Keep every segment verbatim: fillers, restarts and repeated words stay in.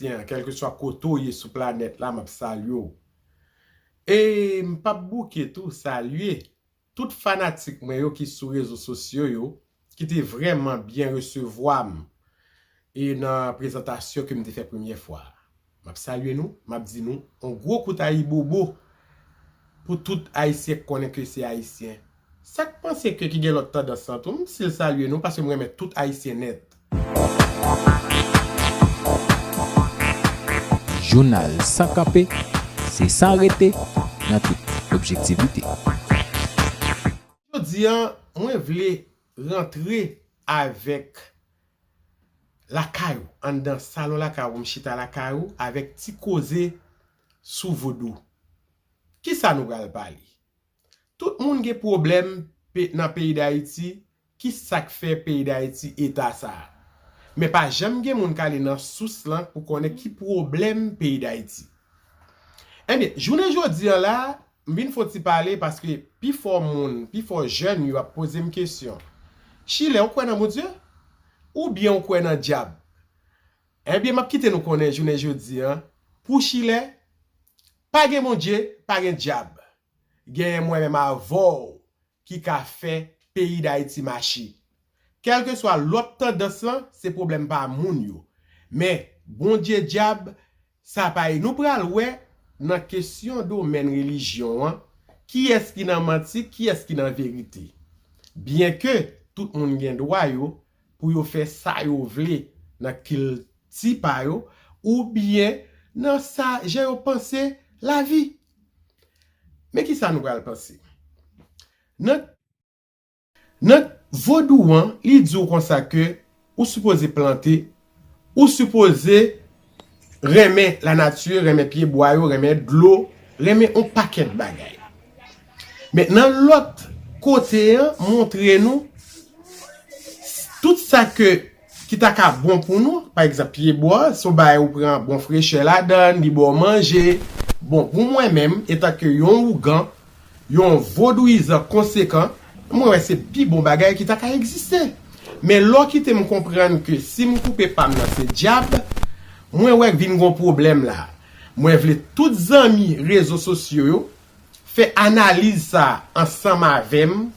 Kèlkeswa kote w ye sou planèt la, m ap salye w. E m p ap bouke tou salye tout fanatik mwen yo ki sou rezo sosyo yo, ki te vrèman byen resevwa m e nan prezantasyon ke m te fè premyè fwa a. M ap salye nou, m ap di nou, yon gwo kout ayibobo pou tout Ayisyen k konnen ke se Ayisyen. Sa k panse ke ki gen lòt tandans lan tou, m sil salye nou paske m renmen tout Ayisyen nèt. Jounal san kanpe, se san rete, nan tout objektivite. Jodi a, mwen vle rantre avèk lakay ou, anndan salon lakay ou, m chita lakay ou, avèk ti koze sou vodou. Kisa nou pral pale? Tout moun gen pwoblèm pe- nan peyi Dayiti, ki sa k fè peyi Dayiti eta sa a? Men pa janm gen moun k ale nan sous lan pou konnen ki pwoblèm peyi Dayiti. Ebyen, jounen jodi a la, m vin fè yon ti pale paske pifò moun, pifò jèn yo ap poze m kesyon. Chilè, ou kwè nan Bondye? Oubyen ou kwè nan dyab? Ebyen, m ap kite nou konnen jounen jodi a, pou Chilè, pa gen Bondye, pa gen dyab. Genyen mwen menm avè w ki ka fè peyi Dayiti mache. Kèlkeswa lòt tandans lan, se pwoblèm pa moun yo. Men, Bondye dyab, sa pa e. Nou pral wè nan kesyon domèn relijyon an, kiyès ki nan manti, kiyès ki nan verite. Byenke tout moun gen dwa yo pou yo fè sa yo vle nan kilti pa yo, oubyen nan sa jan yo panse lavi. Men kisa nou pral panse? Nan, nan vodou an, li di w konsa ke ou sipoze plante, ou sipoze renmen lanati, renmen pyebwa yo, renmen dlo, renmen yon pakèt bagay. Men nan lòt kote an, montre nou tout sa ke ki ta ka bon pou nou, pa egzanp, pyebwa, se yon bagay ou pran bon frechè ladan l, li ba w manje. Bon, pou mwen menm, etanke yon ougan, yon vodouyizan konsekan, mwen wè se pi bon bagay ki ta ka egziste. Men lè w kite m konprann ke si m koupe pa m nan se dyab, mwen wè vin gon pwoblèm la. Mwen vle tout zanmi rezo sosyo yo fè analiz sa a ansanm avè m.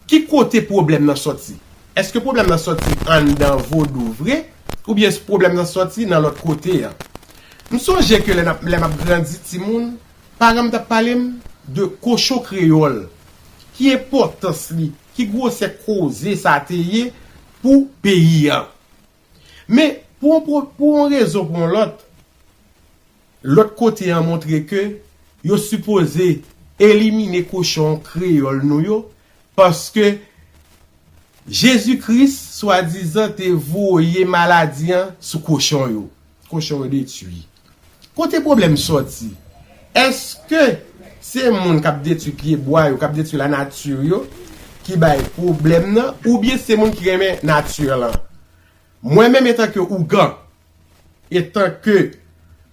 Ki kote pwoblèm nan sòti? Èske pwoblèm nan sòti anndan vodou vre? Oubyen pwoblèm nan sòti nan lòt kote a? M sonje ke lè n ap, lè m ap grandi timoun, paran m t ap pale m de kochon kreyòl. Ki enpòtans li? Ki gwosè koze sa te ye pou peyi a? Men, pou yon, pou, pou yon rezon pou yon lòt, lòt kote an montre ke yo sipoze elimine kochon kreyòl nou yo, paske Jezi Kris, swadizan, te voye maladi an sou kochon yo. Kochon yo detwi. Kote pwoblèm sòti? Èske se moun k ap detwi pyebwa yo, k ap detwi lanati yo, ki bay pwoblèm nan, oubyen se moun ki renmen nati lan? Mwen menm, etanke ougan, etanke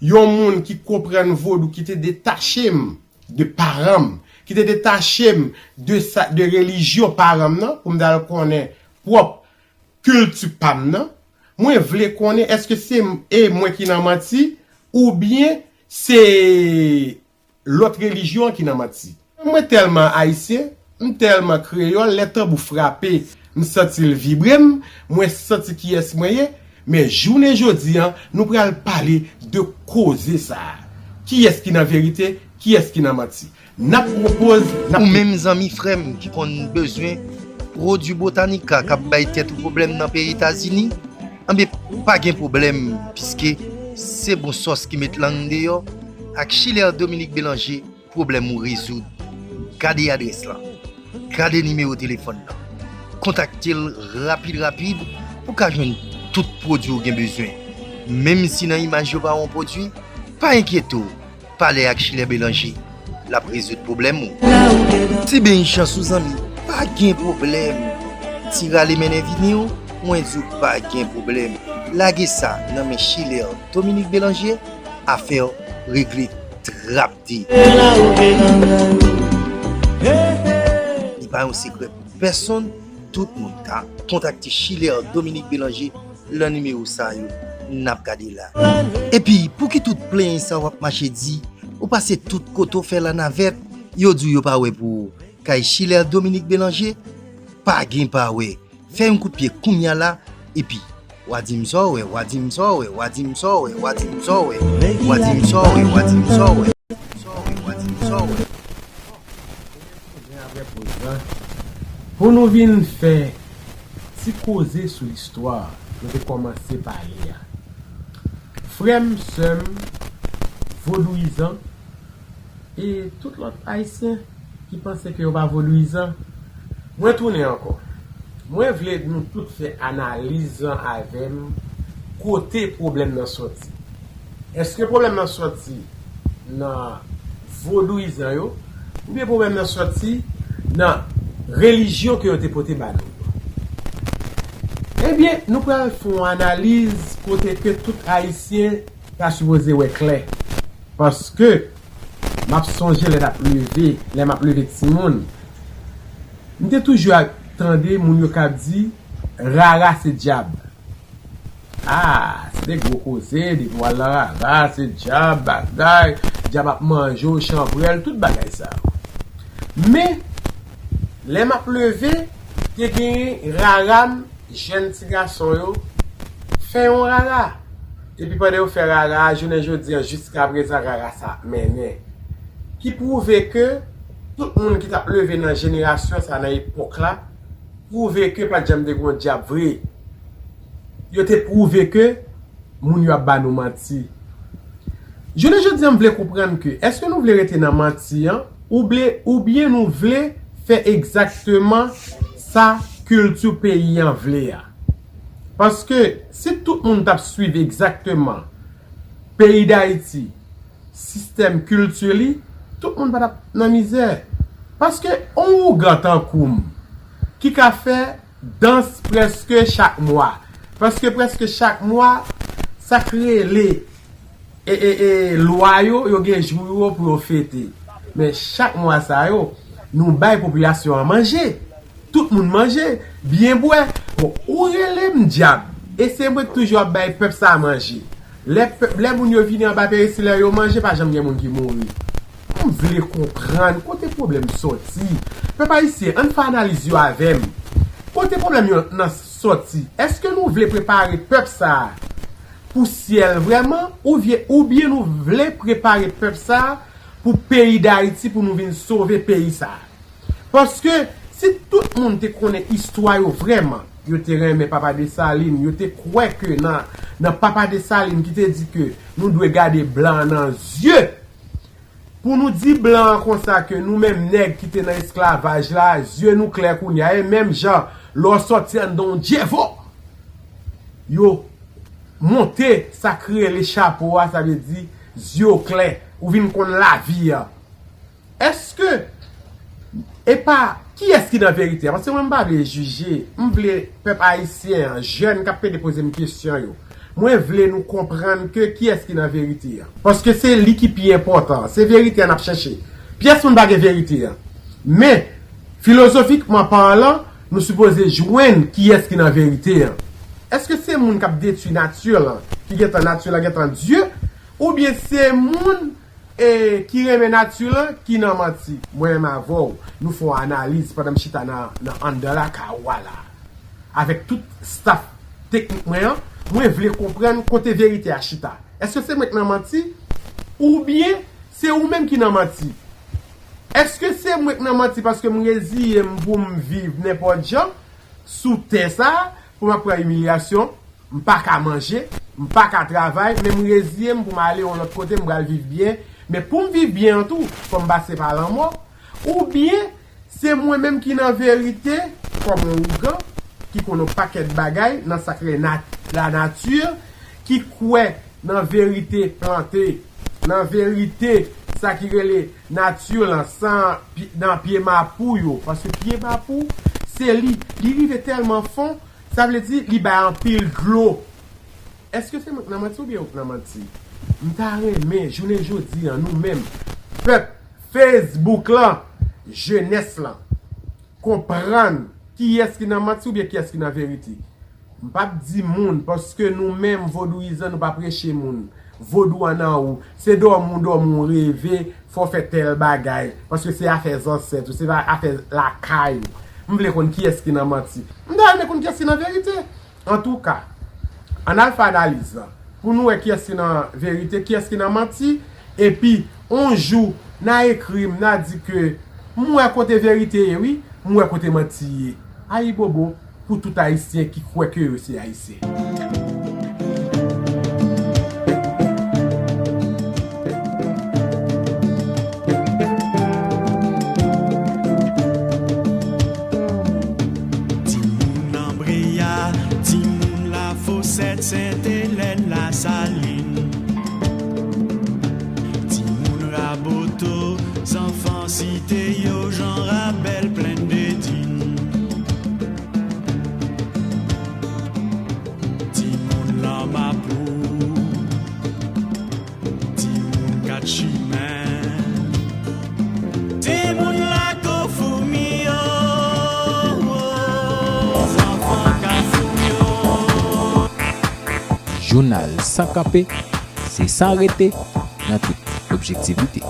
yon moun ki konprann vodou, ki te detache m de paran m, ki te detache m de sa, de relijyon paran m nan, pou m t al konnen pwòp kilti pa m nan, mwen vle konnen èske se m, e mwen ki nan manti, oubyen se lòt relijyon an ki nan manti. Mwen tèlman ayisyen, m tèlman kreyòl, lè tanbou frape, m santi l vibre m, mwen santi kiyès mwen ye, men jounen jodi an, nou pral pale de koze sa a. Kiyès ki nan verite, kiyès ki nan manti? N ap pwopoze, n ap. Ou menm zanmi, frè m ki konn bezwen pwodui Botanica k ap bay tèt ou pwoblèm nan peyi Etazini, anben pa gen pwoblèm, piske se bon sòs ki met lang deyò ak Chiler Dominique Belanger, pwoblèm ou rezoud. Gade adrès lan. Gade nimewo telefòn nan. Kontakte l rapid rapid pou w ka jwenn tout pwodui w gen bezwen. Menm si nan imaj yo pa wè yon pwodui, pa enkyete w. Pale ak Chiler Belanger. L ap rezoud pwoblèm ou. Ti beny chans ou zanmi, pa gen pwoblèm. Ti rale mennen vini w, mwen di w pa gen pwoblèm. Lage sa nan men Chiler Dominique Belanger, afè w regle trap de. Li pa yon sekrè pou pèsonn, tout moun ka kontakte Chiler Dominique Belanger lan nimewo sa yo n ap gade la. Epi, pouki tout plenyen sa w ap mache di, ou pase tout kote w fè lanavèt, yo di w yo pa wè pou ou. Kay Schiller Dominique Bélanger, pa gen pa wè. Fè yon kout pye kounya la, epi, w a di m sa w wè, w a di m sa w wè, w a di m sa w wè, w a di m sa w wè, w a di m sa w wè, w a di m sa w wè. Pou nou vin fè ti koze sou listwa nou te kòmanse pale a. Frè m, sè m, vodouyizan, e tout lòt Ayisyen ki panse ke yo pa vodouyizan, mwen tounen ankò. Mwen vle nou tout fè analiz lan avè m, kote pwoblèm nan sòti. Èske pwoblèm nan sòti nan vodouyizan yo, oubyen pwoblèm nan sòti nan relijyon ke yo te pote ba nou? Ebyen, nou pral fè yon analiz kote ke tout Ayisyen ta sipoze wè klè. Paske, m ap sonje lè n ap leve, lè m ap leve timoun, m te toujou ap tande moun yo k ap di, rara se dyab. Ah, se de gwo koze, depi w al nan rara, se dyab, bagay, dyab ap manje w, chanpwèl, tout bagay sa yo. Men, lè m ap leve, te genyen rara m, jèn ti gason yo, fè yon rara. Epi pandan yo fè rara a, jounen jodi a, jiskaprezan rara sa ap mennen. Ki pwouve ke tout moun ki t ap leve nan jenerasyon sa, nan epòk la, pwouve ke pa t janm te gen yon dyab vre. Yo te pwouve ke moun yo ap ba nou manti. Jounen jodi a, m vle konprann ke èske nou vle rete nan manti an, oubyen, oubyen nou vle fè egzakteman sa kilti peyi an vle a? Paske si tout moun t ap swiv egzakteman peyi Dayiti, sistèm kilti li, tout moun pa t ap nan mizè. Paske on ougan tankou m, ki ka fè dans prèske chak mwa. Paske prèske chak mwa, sa k rele e, e, e, lwa yo, yo gen jou yo pou yo fete. Men chak mwa sa yo, nou bay popilasyon an manje. Tout moun manje, byen bwè. Bon, ou rele m dyab. E se mwen k toujou ap bay pèp sa a manje. Lè pèp, lè moun yo vini anba peristil la, yo manje, pa janm gen moun ki mouri. M vle konprann kote pwoblèm sòti. Pèp ayisyen, ann fè analiz yo avè m. Kote pwoblèm yo nan sòti? Èske nou vle prepare pèp sa a pou syèl vrèman, oubyen, oubyen nou vle prepare pèp sa a pou peyi Dayiti, pou nou vin sove peyi sa a? Paske si tout moun te konnen istwa yo vrèman, yo te renmen Papa Desalin, yo te kwè ke nan, nan Papa Desalin ki te di ke nou dwe gade blan an nan zye, pou nou di blan an konsa ke nou menm nèg ki te nan esklavaj la, zye nou klè kounye a, e menm jan lè w sòti anndan yon dyevo, yo monte sa k rele chapo a, sa vle di zye w klè, ou vin konn lavi a. Èske, e pa, kiyès ki nan verite a? Paske mwen m pa vle jije, m vle pèp ayisyen an, jèn k ap pede poze m kesyon yo, mwen vle nou konprann ke kiyès ki nan verite a. Paske se li ki pi enpòtan, se verite a n ap chèche. Pyès moun pa gen verite a. Men, filozofikman palan, nou sipoze jwenn kiyès ki nan verite a. Èske se moun k ap detwi nati lan, ki gentan nati lan gentan Dye, oubyen se moun e ki renmen nati lan, ki nan manti? Mwen menm avè w, nou fè yon analiz pandan m chita nan, nan anndan lakay ou a la. Avèk tout staff teknik mwen an, mwen vle konprann kote verite a chita. Èske se mwen k nan manti? Oubyen se ou menm ki nan manti? Èske se mwen k nan manti paske m reziye m pou m viv nenpòt jan sou tè sa a, pou m ap pran imilyasyon? M pa ka manje, m pa ka travay, men m reziye m pou m ale yon lòt kote, m pral viv byen. Men pou m viv byen an tou, fò m pase pa lanmò. Oubyen, se mwen menm ki nan verite, kòm yon ougan, ki konn yon pakèt bagay nan sa k rele nat-, lanati, ki kwè nan verite plante, nan verite sa ki rele nati lan, san pi-, nan pye mapou yo. Paske pye mapou, se li, li rive tèlman fon, sa vle di, li bay anpil dlo. Èske se mwen k nan manti oubyen ou k nan manti? M ta renmen, jounen jodi a, nou menm, pèp Facebook lan, jenès lan, konprann kiyès ki nan manti oubyen kiyès ki nan verite. M p ap di moun, paske nou menm vodouyizan, nou pa preche moun. Vodou an nan ou. Se dòmi w dòmi w reve, fò w fè tèl bagay. Paske se afè zansèt ou, se pa afè lakay ou. M vle konn kiyès ki nan manti. M ta renmen konn kiyès ki nan verite. Antouka, ann al fè analiz lan. Pou nou wè kiyès ki nan verite, kiyès ki nan manti. Epi, on jou, n a ekri m, n a di ke m wè kote verite ye, wi. M wè kote manti ye. Ayibobo pou tout Ayisyen ki kwè ke yo se Ayisyen. Timoun Lanbreya, timoun Lafosèt, Sentelèn, Lasalin. Timoun Raboto, zanfan site yo, Jan Rabèl, Plenn de Din. Timoun Lanmapou, timoun Kat Chimen, timoun Lakou Foumi yo, zanfan Kafou yo. Jounal San Kanpe, se san rete nan tout objektivite.